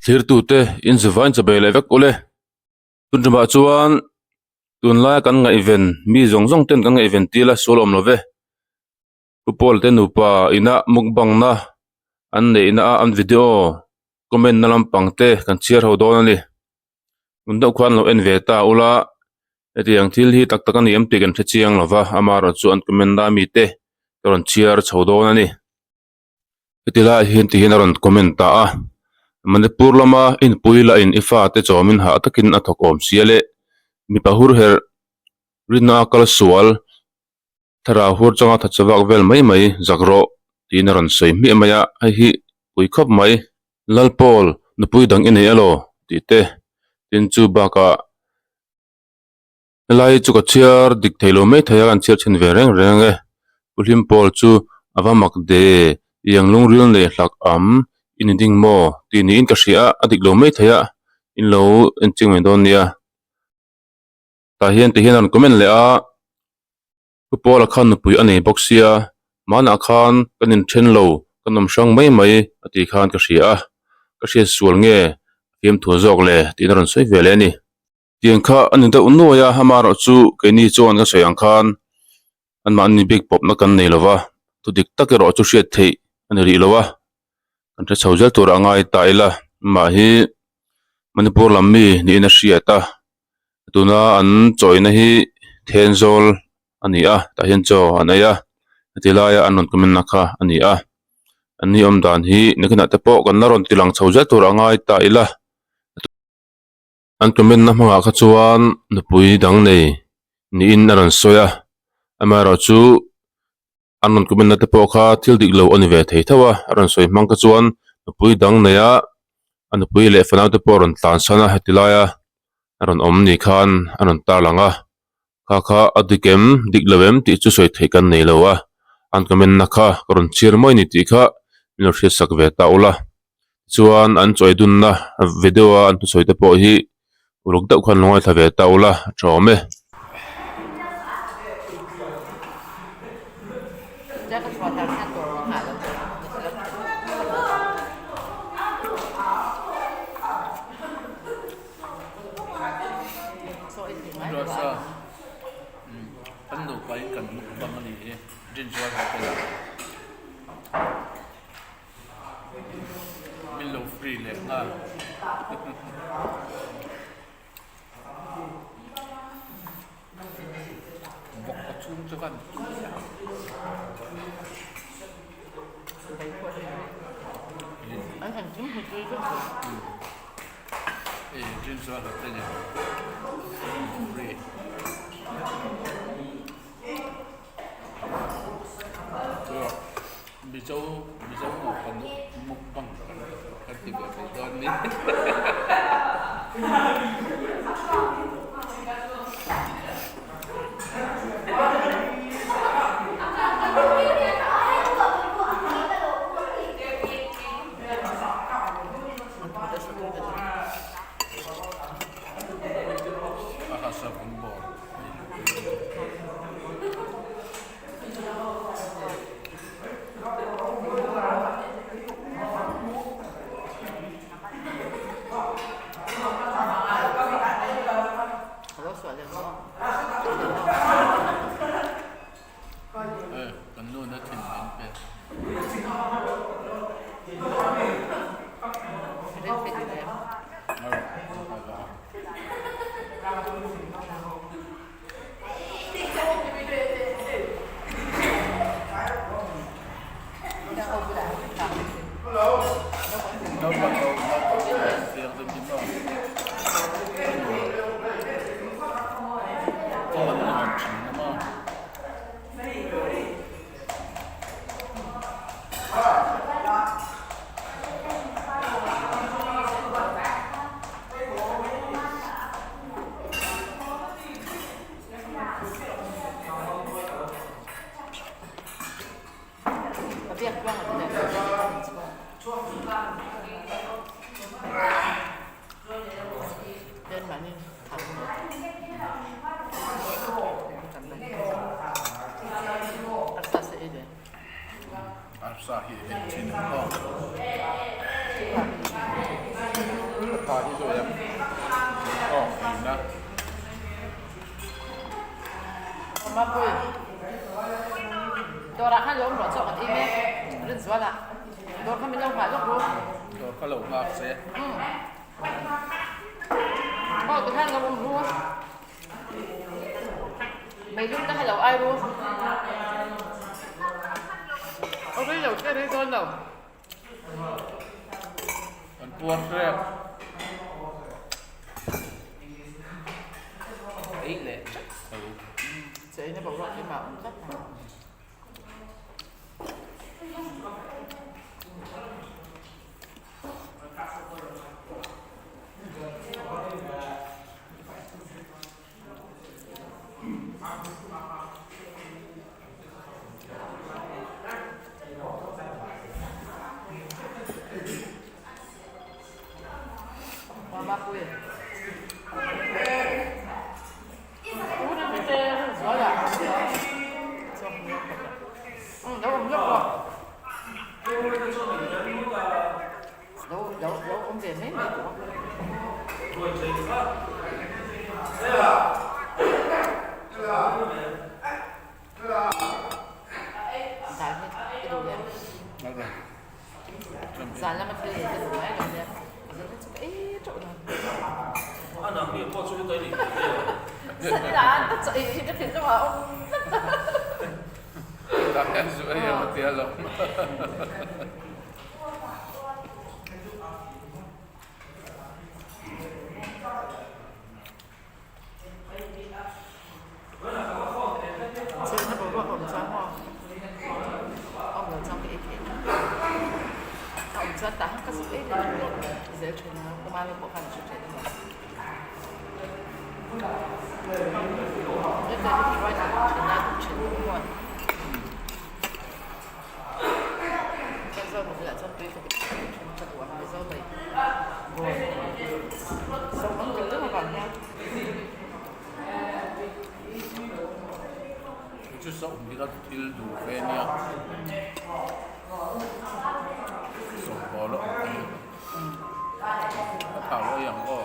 Thlirtute in zuvain chabe leh vek ule. Tun tumah chuan tunlaia kan ngaihven mi zawng zawng ten kan ngaihven tir la sual awm lo ve. Pu Paul te nupa ina mukbang na an neihna a an video comment na lampang te kan chhiar ho dawn a ni. Tun deuh khan lo en ve ta ula hetiang thil hi tak tak a ni em tih kan hre chiang lo va amaherawhchu chu an comment na mite ka rawn chhiar chho dawn a ni. Heti laiah hian ti hian a rawn comment ta a, Manipur lama inpui lah in i fate chawmin hah takin a thawk awm sia leh mipa hur herh rinna a kal sual thlarau hur changa thatse vak vel mai mai zak rawh tiin a rawn sawi hmiah mai a, hei hi pui khawp mai. Lalpawl nupui dang i nei elaw tih te tin chu bakah Helai chu ka chhiar dik thei lo mai thei a, kan chhiar chhin ve reng reng e. Pu Hlim Pawl chu a va mak de, iang lungril nei hlak am i ni ding maw tih niin ka hria a, a dik lo mai thei a, in lo enching mai dawn nia. Tah hian ti hian a rawn comment leh a, Pu Pawla khan nupui a nei bawk sia, hmanah khan kan inthen lo, kan awm hrang mai mai a tih khan ka hria a, ka hriat sual nge a fiamthu zawk le tiin a rawn sawi ve leh a ni. Tiang kha a ni deuh nuai a, amaherawh chu keini chuan ka sawi ang khan anmahni bik pawpna kan nei lo va, thu dik tak erawh chu hriat theih a ni rih lo a, kan hre chho zel turah a ngai ta ila, amah hi Manipur lam mi niin a hriat a, tuna an chawina hi Thenzawl a ni a, tah hian chaw an ei a, heti laia an rawn comment na kha a ni a, an ni awm dan hi nakinah te pawh kan la rawn ti lang chho zel turah a ngai ta ila. An comment na hmangah kha chuan nupui dang nei niin a rawn sawi a, amaherawh chu an rawn comment na te pawh kha thil dik lo a ni ve thei tho a, a rawn sawi hmang kha chuan nupui dang nei a, a nupui leh fanau te pawh a rawn tlan san a heti laia a rawn awm ni khan a rawn tarlang a, kha kha a dik em dik lo em tih chu sawi theih kan nei lo a, an comment na kha ka rawn chhiar mai ni tih kha min lo hriatsak ve ta ula. Chuan an chawi dunna video a an thusawi te pawh hi uluk deuh khan lo ngaithla ve ta ula a tha awm e. Min lo free leh nghal. Vawk a chhung chu khan tui a. Ei rin chuan hotel in free. Mizo Mizo nupa mukbang kan ti ve thei dawn ni. A hasa bawr. Kan nu na thin min pe. Arsa hi ei thin ang aw. Tha hi chu em awk thin a. Mapui dawrah khan lo awm rawh chaw kan ei mek Rinzuala dawr kha min lo nghah lawk ru. Dawr kha lo nghak se. Aw tikhan lo awm ru. Meilum te kha lo ai ru. Aw rei lo te rei dawn lo. An puar hrep. Ei leh tlat tho. Cheina boruak hi mah awm tlat a. Lo lo lo awm ve mai mai tawh a. Zan hi ka duh leh. Zan lama thil ei ka duh mai lo nia. Zan hi chu ka ei teuh lo. Zan ah ka chaw ei hi ka thinlung ah a awm tlat a. Tah hian zu ei em a tia lo. Chhehna boruak a awm chuan maw a awm lo chuan ka ei thei lo. A awm chuan tah khan ka zuk ei leh leh zel thin a, ka mami pawh khan a hre thin a ni. Chu sawm hi ka thil duh ve nia sawm pawl a awm hi a thau lo ang aw.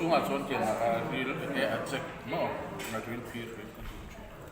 Chungah chuan tiang a ril enge a check maw a ril phir hi ka duh thin.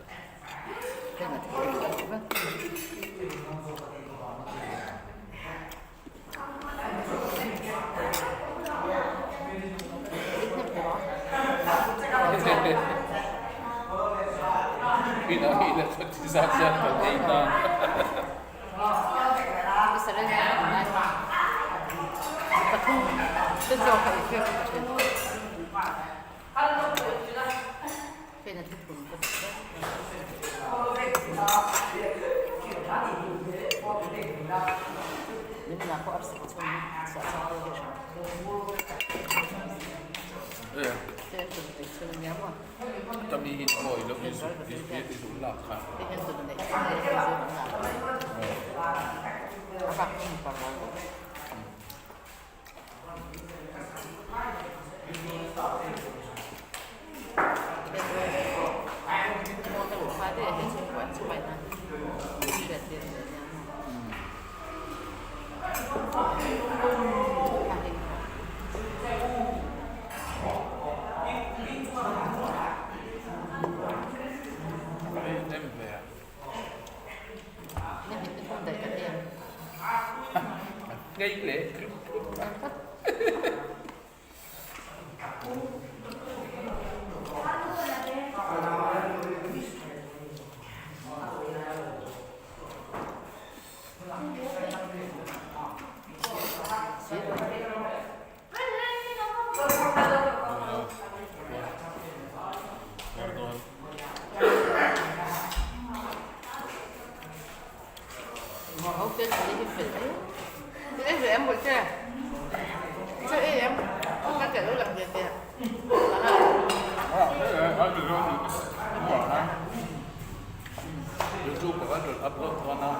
YouTube ah kan rawn upload dawn a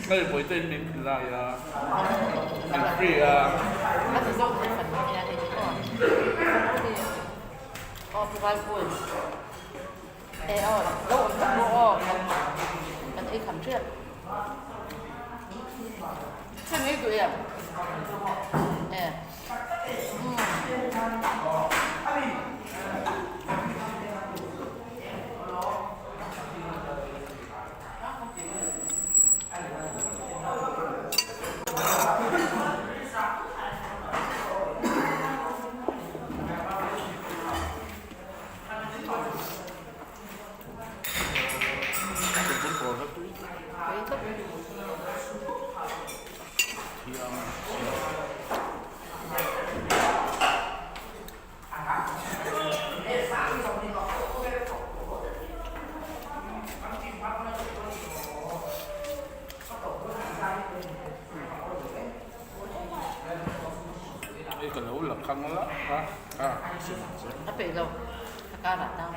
hei Bawihte in min lai a min free a. Hei ka lo la khang la a a A peih lo ka kar ah tang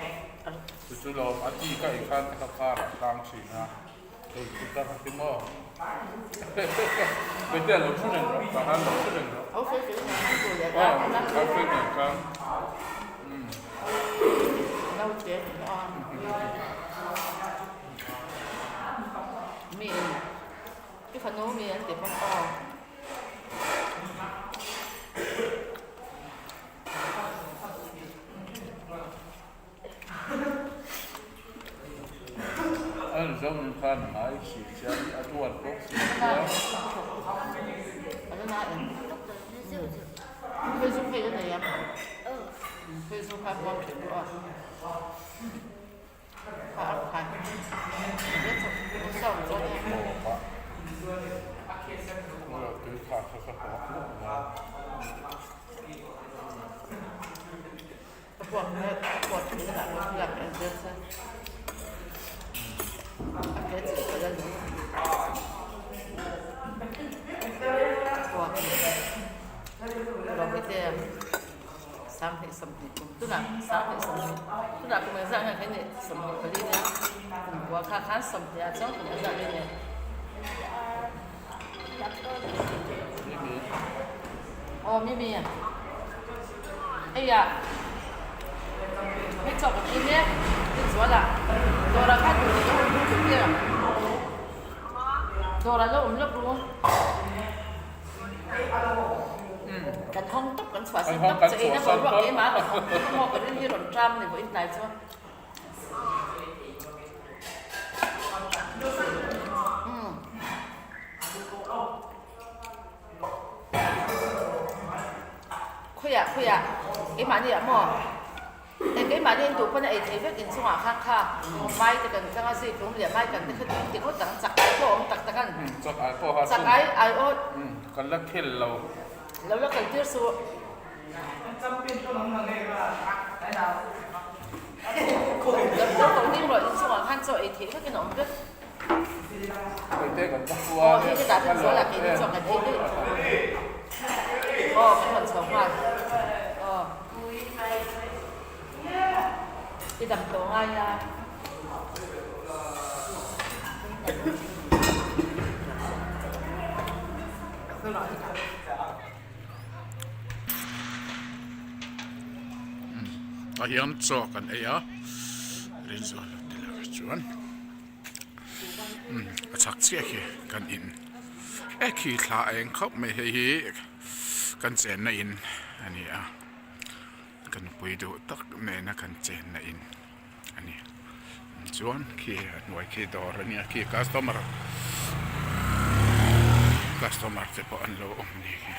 Chu chu lawm a ti ka ei khan ka kar ah tang thin a hei chu ka ti maw Hei te a lo thu reng rawh tah khan lo thu reng rawh Au fel fel nen khan tur leh a au fel nen khan Naute a mi in i fanu mi an ti bawk aw. A zo in khan ngai si chian a duat bawk si chian. Kan la khel lo. Hei te kan va hua a Tah hian chaw kan ei a Rinzuala te lah chuan a chhak chiah khi kan in e khi thla a eng khawp mai hei hi kan chenna in a ni a ka nupui duh tak nena kan chenna in a ni chuan khi a hnuai khi dawr a nia khi customer customer te pawh an lo awm a ni khi.